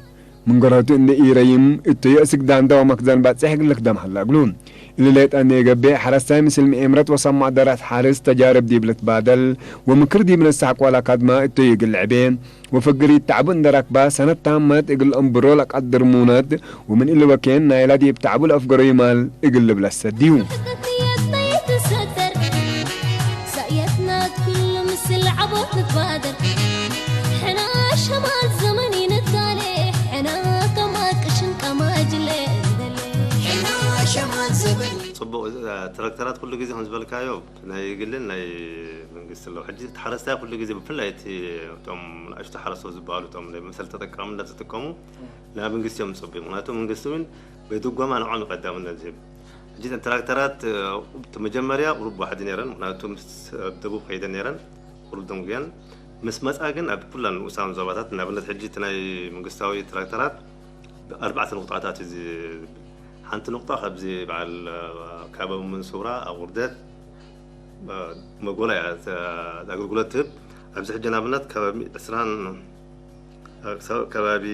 ምንገረቱ እንደ ኢረይም እቶ የእስግ ዳንዳ ወመክዘን ባጽሕ ግልክ ደም ሃላ እግሉ። ልሌጠን የገብእ ሓረስታይ ምስል ምኤምረት ወሰማዕ ደራት ሓርስ ተጃርብ ዲብ ልትባደል ወምክር ዲብ ነሳሕ ቋላ ካድማ እቶ ይግልዕቤ ወፍግር ይተዕቡ እንደ ራክባ ሰነት ታመት እግል እንብሮ ለቀድር ሙነት ወምን እሊ ወኬን ናይላ ዲብ ተዕቡ ለአፍገሮ ይማል እግል ልብለሰ ዲዩ። ፅቡቅ። ትራክተራት ኩሉ ግዜ ከም ዝበልካዮ ናይ ግልን ናይ መንግስቲ ኣለዉ። ሕጂ እቲ ሓረስታይ ኩሉ ግዜ ብፍላይ እቲ እቶም ንኣሽቱ ሓረስቶት ዝበሃሉ እቶም ናይ መሰል ተጠቃምነት ዝጥቀሙ ናብ መንግስቲ እዮም ዝፅቡ። ምክንያቱ መንግስቲ እውን ብድጎማ ንዖም ቀዳምነት ዝህብ። ሕጂ እተን ትራክተራት እቲ መጀመርያ ቁሩብ ዋሕዲ ነይረን፣ ምክንያቱ ምስ ደቡብ ከይደን ነይረን ቁሩብ ደንጉየን። ምስ መፃ ግን ኣብ ኩለን ንኡሳን ዞባታት ንኣብነት ሕጂ እቲ ናይ መንግስታዊ ትራክተራት ኣርባዕተ ንቁጣታት እዩ። ሓንቲ ንቁጣ ካብዚ በዓል ካብ መንሱራ ኣቁርደት መጎላ እያ ኣገልግሎት ትህብ። ኣብዚ ሕጂ ንኣብነት ከባቢ ዕስራን ከባቢ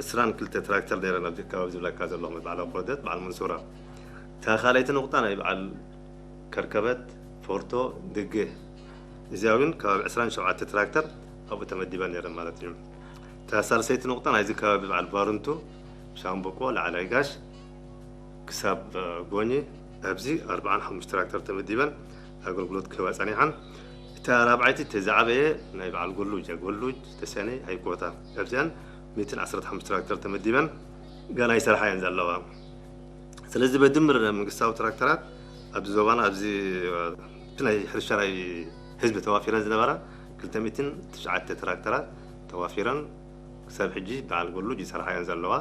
ዕስራን ክልተ ትራክተር ነይረን ኣብዚ ከባቢ ዝብለካ ዘለኹ በዓል ኣቁርደት በዓል መንሱራ። እታ ካልኣይቲ ንቁጣ ናይ በዓል ከርከበት ፎርቶ ድግ እዚኣ እውን ከባቢ ዕስራን ሸውዓተ ትራክተር ኣብኡ ተመዲበን ነይረን ማለት እዩ። እታ ሳልሰይቲ ንቁጣ ናይዚ ከባቢ በዓል ባርንቱ ሻምበቆ ላዕላይ ጋሽ ክሳብ ጎኒ ኣብዚ ኣርብዓን ሓሙሽተ ትራክተር ተመዲበን ኣገልግሎት ክህባ ጸኒሓን። እታ ራብዓይቲ እቲ ዝዓበየ ናይ በዓል ጎሉጅ ጎሉጅ ተሰነ ሃይኮታ ኣብዚኣን ሚእትን ዓሰርተ ሓሙሽተ ትራክተር ተመዲበን ገና ይሰርሓ እየን ዘለዋ። ስለዚ በድምር መንግስታዊ ትራክተራት ኣብዚ ዞባና ኣብዚ እቲ ናይ ሕርሻ ናይ ህዝቢ ተዋፊረን ዝነበራ ክልተ ሚእትን ትሽዓተ ትራክተራት ተዋፊረን ክሳብ ሕጂ በዓል ጎሉጅ ይሰርሓ እየን ዘለዋ።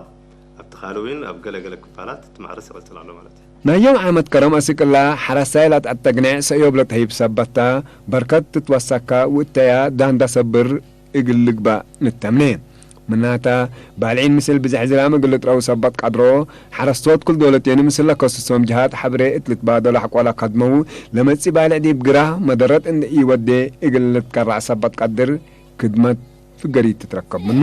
ኣብቲ ካልእ እውን ኣብ ገለገለ ክፋላት እቲ ማሕረስ ይቐፅል ኣሎ ማለት እዩ። ናዮም ዓመት ከረም ኣሲቅላ ሓራሳይ ላትዓት ተግንዕ ሰእዮብለ ተሂብ ሰበታ በርከት ትትወሳካ ውእተያ ዳንዳ ሰብር እግል ልግባእ ንተምኔ። ምናታ ባልዒን ምስል ብዝሕ ዝላም እግል ልጥረው ሰበት ቀድሮ ሓረስቶት ኩል ዶለቴን ምስል ለከሱሶም ጅሃት ሓብሬ እት ልትባደሎ ኣሕቋላ ካድመው ለመጺ ባልዕ ዲብ ግራ መደረት እንደ ኢወዴ እግል ልትከራዕ ሰበት ቀድር ክድመት ፍገሪት ትትረከብ ምኑ።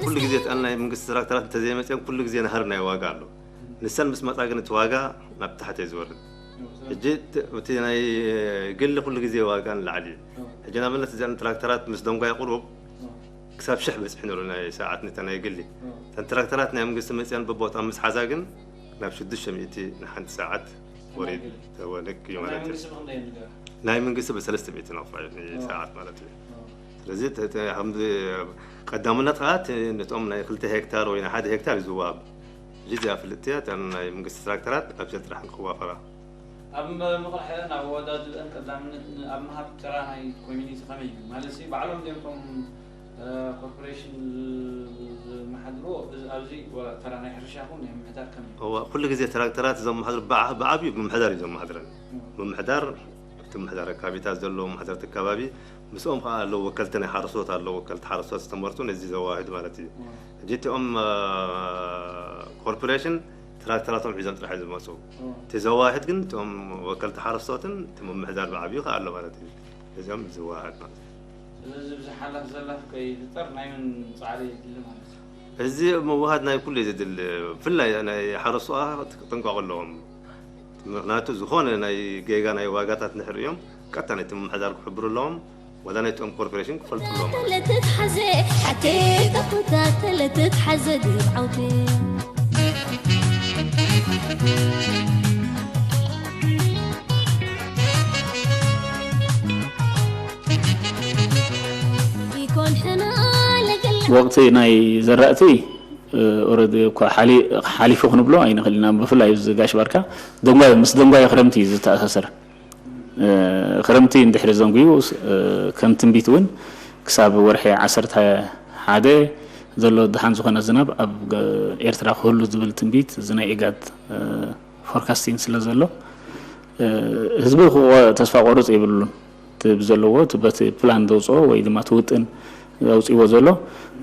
ኩሉ ግዜ ተኣና ናይ መንግስቲ ትራክተራት እንተዘይመፅኦም ኩሉ ግዜ ናህሪ ናይ ዋጋ ኣሎ። ንሰን ምስ መፃ ግን እቲ ዋጋ ናብ ታሕቲ እዩ ዝወርድ። ሕጂ እቲ ናይ ግሊ ኩሉ ግዜ ዋጋ ንላዕሊ እዩ። ሕጂ ንኣብነት እዚኣን ትራክተራት ምስ ደንጓይ ቁሩብ ክሳብ ሽሕ በፂሑ ነሩ ናይ ሰዓት ነተ ናይ ግሊ። እተን ትራክተራት ናይ መንግስቲ መፅአን ብቦታ ምስ ሓዛ ግን ናብ ሽዱሽተ ሚእቲ ንሓንቲ ሰዓት ወሪድ ተወልክ እዩ ማለት እዩ። ናይ መንግስቲ ብሰለስተ ሚእቲ ናቕፋ እዩ ንሰዓት ማለት እዩ። ስለዚ ቀዳምነት ከዓ ነቶም ናይ ክልተ ሄክታር ወይ ናይ ሓደ ሄክታር እዩ ዝወሃብ። ሕጂ እዚኣ ፍልጥቲ እያ እተን ናይ መንግስቲ ትራክተራት ኣብዘን ጥራሕ ክዋፈራ። ኣብ ምቕርሐን ኣብ ኣወዳድበን ቀዳምነት ኣብ ምሃብ ተራ ናይ ኮሚኒቲ ከመይ እዩ? ማለት ባዕሎም ድዮም እቶም ኮርፖሬሽን ዝመሓድርዎ ኣብዚ ተራ ናይ ሕርሻ ኹን ናይ ምምሕዳር ከመይ እዩ? እዋ ኩሉ ግዜ ትራክተራት ዘመሓድሩ ብዓ- ብዓብዩ ምምሕዳር እዩ ዘመሓድረን። ምምሕዳር እቲ ምምሕዳር ኣካባቢታት ዘለዉ መሓደርቲ ኣካባቢ ምስኦም ከዓ ኣለዉ ወከልቲ ናይ ሓረስቶት ኣለዉ ወከልቲ ሓረስቶት ዝተመርፁ ነዚ ዘዋህድ ማለት እዩ። ሕጂ እቲኦም ኮርፖሬሽን ትራክተራቶም ሒዞም ጥራሕ ዝመፁ። እቲ ዘዋህድ ግን እቶም ወከልቲ ሓረስቶትን እቲ ምምሕዳር ብዓብዩ ከዓ ኣሎ ማለት እዩ። እዚኦም ዝዋሃድ ማለት እዩ። ስለዚ ብዙሓላት ዘላፍ ከይፍጠር ናይ መን ፃዕሪ የድሊ ማለት እዩ? እዚ ምውሃድ ናይ ኩሉ እዩ ዘድሊ። ብፍላይ ናይ ሓረስቶት ክጥንቀቑ ኣለዎም። ምኽንያቱ ዝኾነ ናይ ጌጋ ናይ ዋጋታት እንድሕር እዮም ቀጥታ ነቲ ምምሕዳር ክሕብሩ ኣለዎም። ዋላ ናይቶም ኮርፖሬሽን ክፈልጡ ኣለዎም ማለት እዩ። ተለትትሓዘ ሓቴ ተኹታ ተለትትሓዘ ድዩ ዓውቴ ወቅቲ ናይ ዘራእቲ ኦረዲ እኳ ሓሊፉ ክንብሎ ኣይንኽእል ኢና። ብፍላይ እዚ ጋሽ ባርካ ደንጓዮ ምስ ደንጓዮ ክረምቲ እዩ ዝተኣሳሰር። ክረምቲ እንድሕሪ ዘንጉዩ ከም ትንቢት እውን ክሳብ ወርሒ ዓሰርተ ሓደ ዘሎ ደሓን ዝኾነ ዝናብ ኣብ ኤርትራ ክህሉ ዝብል ትንቢት እዚ ናይ ኢጋድ ፎርካስቲንግ ስለ ዘሎ ህዝቢ ተስፋ ቆርፅ የብሉን። እቲ ብዘለዎ እቲ በቲ ፕላን ዘውፅኦ ወይ ድማ እቲ ውጥን ኣውፅዎ ዘሎ፣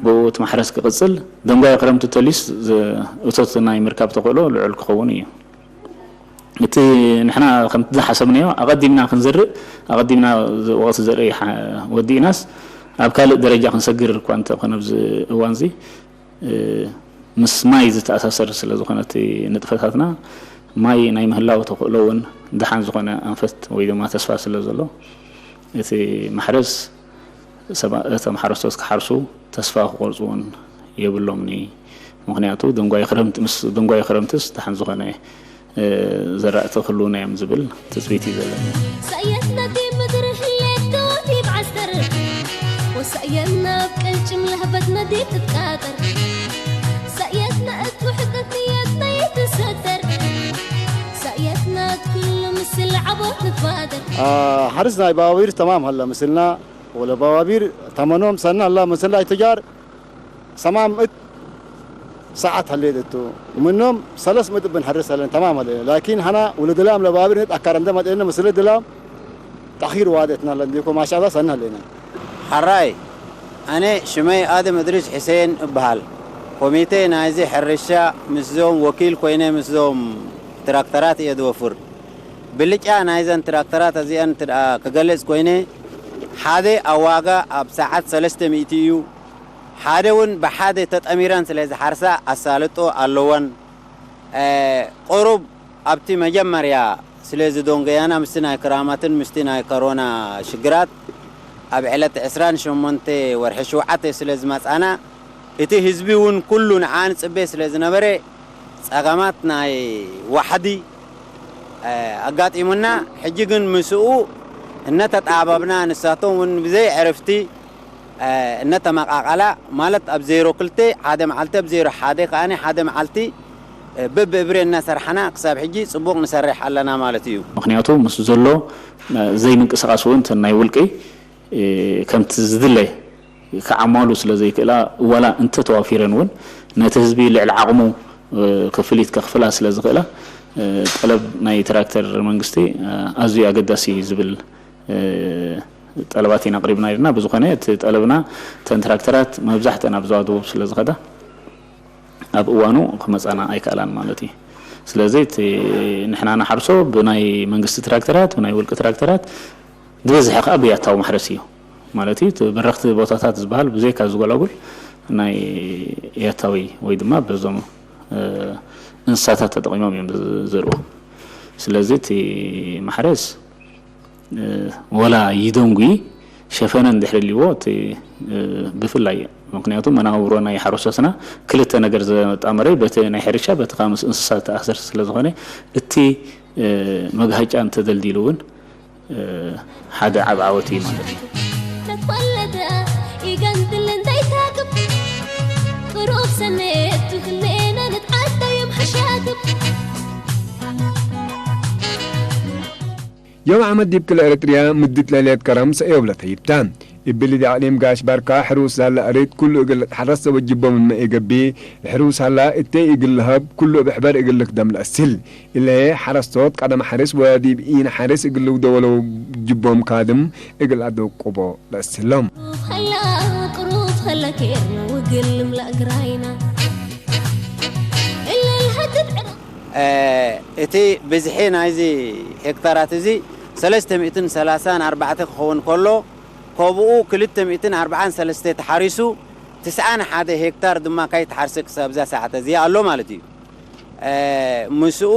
ብኡ እቲ ማሕረስ ክቕፅል፣ ደንጓየ ክረምቲ ተልዩስ ዝ-፣ እቶት ናይ ምርካብ ተኽእሎ ልዑል ክኸውን እዩ። እቲ ንሕና ከምቲ ዝሓሰብናዮ ኣቐዲምና ክንዘርእ፣ ኣቐዲምና ዝ-፣ ወቕቲ ዘርኢ ሓ-፣ ወዲእናስ ኣብ ካልእ ደረጃ ክንሰግር እኳ እንተኾነ ኣብዚ እዋንዚ፣ እ፣ ምስ ማይ ዝተኣሳሰር ስለ ዝኾነ እቲ ንጥፈታትና፣ ማይ ናይ ምህላው ተኽእሎ እውን ደሓን ዝኾነ ኣንፈት ወይ ድማ ተስፋ ስለ ዘሎ፣ እቲ ማሕረስ ሰባ-፣ እቶም ሓረስቶት ክሓርሱ ተስፋ ክቆርጹ እውን የብሎምኒ። ምኽንያቱ ደንጓይ ክረምቲ፣ ምስ ደንጓይ ክረምትስ ደሓን ዝኾነ፣ እ፣ ዘራእቲ ክህልዉና እዮም ዝብል ትጽቢት እዩ ዘለኒ። ሰየት ነቲ ምድሪ ህሌት ተወት ይብዓስተር። ወሰየት ናብ ቅልጭም ለህበት ነዲ ትቃጠር። ሰየት ነእት ውሕቀት ንየት ነይትሰተር። ሰየት ናት ኩሉ ምስል ዓቦት ንትባደር። آه، حرسنا بوابير تمام هلا مثلنا، ولا بوابير تمنهم سنة هلا مثلنا تجار سمام ات ساعات هليت اتو منهم ثلاث مت بنحرس هلا تمام هلا، لكن هنا ولد لام لبوابير نت أكار عندما تقلنا مثل دلام تأخير وادتنا لنديكو ما شاء الله سنة هلينا. ሓራይ፣ ኣነ ሽመይ ኣደም እድሪስ ሕሴን እበሃል። ኮሚቴ ናይዚ ሕርሻ ምስዞም ወኪል ኮይነ ምስዞም ትራክተራት እየ ዝወፍር። ብልጫ ናይዘን ትራክተራት እዚኣን እንተ ደኣ ክገልጽ ኮይነ፣ ሓደ ኣብ ዋጋ ኣብ ሰዓት ሰለስተ ሚእቲ እዩ። ሓደ እውን ብሓደ ተጠሚረን ስለ ዝሓርሳ ኣሳልጦ ኣለወን። እ፣ ቁሩብ ኣብቲ መጀመርያ ስለ ዝደንጎያና ምስቲ ናይ ክራማትን ምስቲ ናይ ኮሮና ሽግራት ኣብ ዕለት ዕስራን ሸሞንተ ወርሒ ሸውዓተ ስለ ዝመጻና፣ እቲ ህዝቢ እውን ኩሉ ንዓ ንጽበ ስለ ዝነበረ፣ ጸገማት ናይ ዋሕዲ፣ እ፣ ኣጋጢሙና። ሕጂ ግን ምስኡ እነተጣባብና፣ ንሳቶም እውን ብዘይ ዕርፍቲ እ፣ እነተመቓቐላ፣ ማለት ኣብ ዜሮ ክልተ ሓደ መዓልቲ፣ ኣብ ዜሮ ሓደ ከኣ ሓደ መዓልቲ፣ እ፣ በብእብሬ እናሰርሓና ክሳብ ሕጂ ጽቡቕ ንሰርሕ ኣለና ማለት እዩ። ምኽንያቱ ምስ ዘሎ፣ እ፣ ዘይምንቅስቓስ እውን እተን ናይ ውልቂ፣ እ፣ ከምቲ ዝድለ ክዓማሉ ስለ ዘይክእላ፣ ዋላ እንተተዋፊረን እውን ነቲ ህዝቢ ልዕሊ ዓቕሙ፣ እ፣ ክፍሊት ከኽፍላ ስለ ዝኽእላ፣ እ፣ ጠለብ ናይ ትራክተር መንግስቲ፣ እ፣ ኣዝዩ ኣገዳሲ እዩ ዝብል እ፣ ጠለባት ኢና ኣቕሪብና ኢልና። ብዝኾነ እቲ ጠለብና እተን ትራክተራት መብዛሕተን ኣብ ዞባ ደቡብ ስለ ዝኸዳ ኣብ እዋኑ ክመጻና ኣይከኣላን ማለት እዩ። ስለዚ እቲ ንሕና ንሓርሶ ብናይ መንግስቲ ትራክተራት፣ ብናይ ውልቂ ትራክተራት፣ ዝበዝሐ ከኣ ብያታዊ ማሕረስ እዩ ማለት እዩ። እቲ በረኽቲ ቦታታት ዝበሃል ብዘይካ ዝጎላጉል ናይ ያታዊ ወይ ድማ በዞም፣ እ፣ እንስሳታት ተጠቒሞም እዮም ዝዘርኡ። ስለዚ እቲ ማሕረስ እ፣ ወላ ይደንጉ ሸፈነ እንድሕር ልዎ እቲ፣ እ፣ ብፍላይ ምክንያቱ መናውሮ ናይ ሓረስቶትና ክልተ ነገር ዘጣመረ በቲ ናይ ሕርሻ በቲ ከዓ ምስ እንስሳ ተኣሰር ስለ ዝኾነ እቲ፣ እ፣ መግሃጫ እንተደልዲሉ እውን፣ እ፣ ሓደ ዓብ ዓወት እዩ ማለት እዩ። ተትወለደ ይገንድል እንዳይታቅብ ቅሩብ ሰኔት ትህሌነ ንትዓደዮም ሓሻትብ ዮም ዓመት ዲብ ክለ ኤረትርያ ምድት ለልየት ከረም ሰእዮብ ለተይብታ። እብሊ ዳዕሊም ጋሽ ባርካ ሕሩስ ዛላ እሪት ኩሉ እግል ለትሓረስ ዘወጅቦም እመ ኤገብኢ፣ ሕሩስ ሃላ እተይ እግል ለሀብ ኩሉ እብ ሕበር እግል ልክደም ለእስል። ኢለየ ሓረስቶት ቀደም ሓርስ ወዲብ ኢነሓርስ እግል ልውደወለው ጅቦም ካድም እግል ኣደቁቦ ለእስሎም። ሀላ ቅሩብ ሀላ ኬርና ውግል ልምላእ ግራይና እለ ልሀድድ ዕረ እቲ ብዝሒ ናይዚ ሄክታራት እዚ ሰለስተ ሚእትን ሰላሳን ኣርባዕተ ክኸውን ከሎ፣ ከብኡ ክልተ ሚእትን ኣርባዓን ሰለስተ ተሓሪሱ፣ ትስዓን ሓደ ሄክታር ድማ ከይተሓርሰ ክሳብ እዛ ሰዓት እዚኣ ኣሎ ማለት እዩ። ምስኡ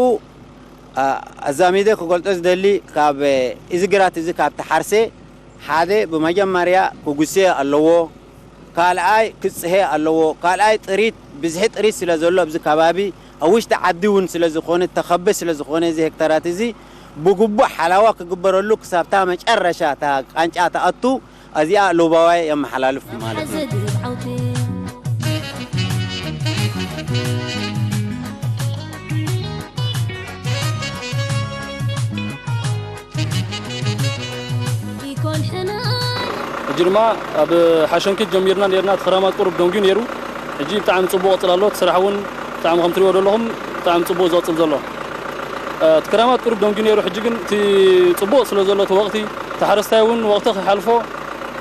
ኣዛሚደ ክገልጾ ዝደሊ፣ ካብ እዚ ግራት እዚ ካብ ተሓርሰ ሓደ ብመጀመርያ ክጉስየ ኣለዎ፣ ካልኣይ ክጽሄ ኣለዎ፣ ካልኣይ ጥሪት፣ ብዝሒ ጥሪት ስለ ዘሎ ኣብዚ ከባቢ ኣብ ውሽጢ ዓዲ እውን ስለ ዝኾነ፣ ተኸበ ስለ ዝኾነ እዚ ሄክታራት እዚ ብግቡእ ሓላዋ ክግበረሉ ክሳብታ መጨረሻ እታ ቃንጫ ትኣቱ፣ እዚኣ ሎባዋይ የመሓላልፍ ማለት እዩ። ሓዘ ድብዓውቲ ይኮን ሕናይ ሕጂ ድማ ኣብ ሓሸንኪት ጀሚርና ነርና፣ እቲ ክራማት ቁሩብ ደንጉዩ ነይሩ። ሕጂ ብጣዕሚ ጽቡቕ ቅጽል ኣሎ። እቲ ስራሕ እውን ብጣዕሚ ከም ትሪኦ ዘለኹም ብጣዕሚ ጽቡቕ ዝቕጽል ዘሎ። እቲ ክራማት ቁሩብ ደንጉዩ ነይሩ። ሕጂ ግን እቲ ጽቡቕ ስለ ዘሎ እቲ ወቕቲ፣ እቲ ሓረስታይ እውን ወቕቲ ክሓልፎ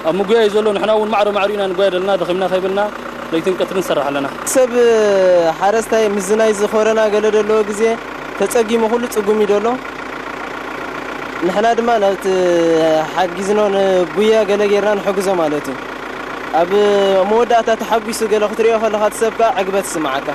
ኣብ ምጉያ እዩ ዘሎ። ንሕና እውን ማዕሮ ማዕሮ ኢና ንጎያ ዘለና፣ ደኺምና ከይበልና ለይትን ቀትርን ንሰርሕ ኣለና። ሰብ ሓረስታይ ምስዚ ናይ ኮረና ገለ ዘለዎ ግዜ ተጸጊሙ ኩሉ ጽጉም እዩ ዘሎ። ንሕና ድማ ናብቲ ሓጊዝኖ ንጉያ ገለ ጌርና ንሕግዞ ማለት እዩ። ኣብ መወዳእታ ተሓጒሱ ገለ ክትሪኦ ከለኻ እቲ ሰብ ከኣ ዕግበት ይስምዓካ።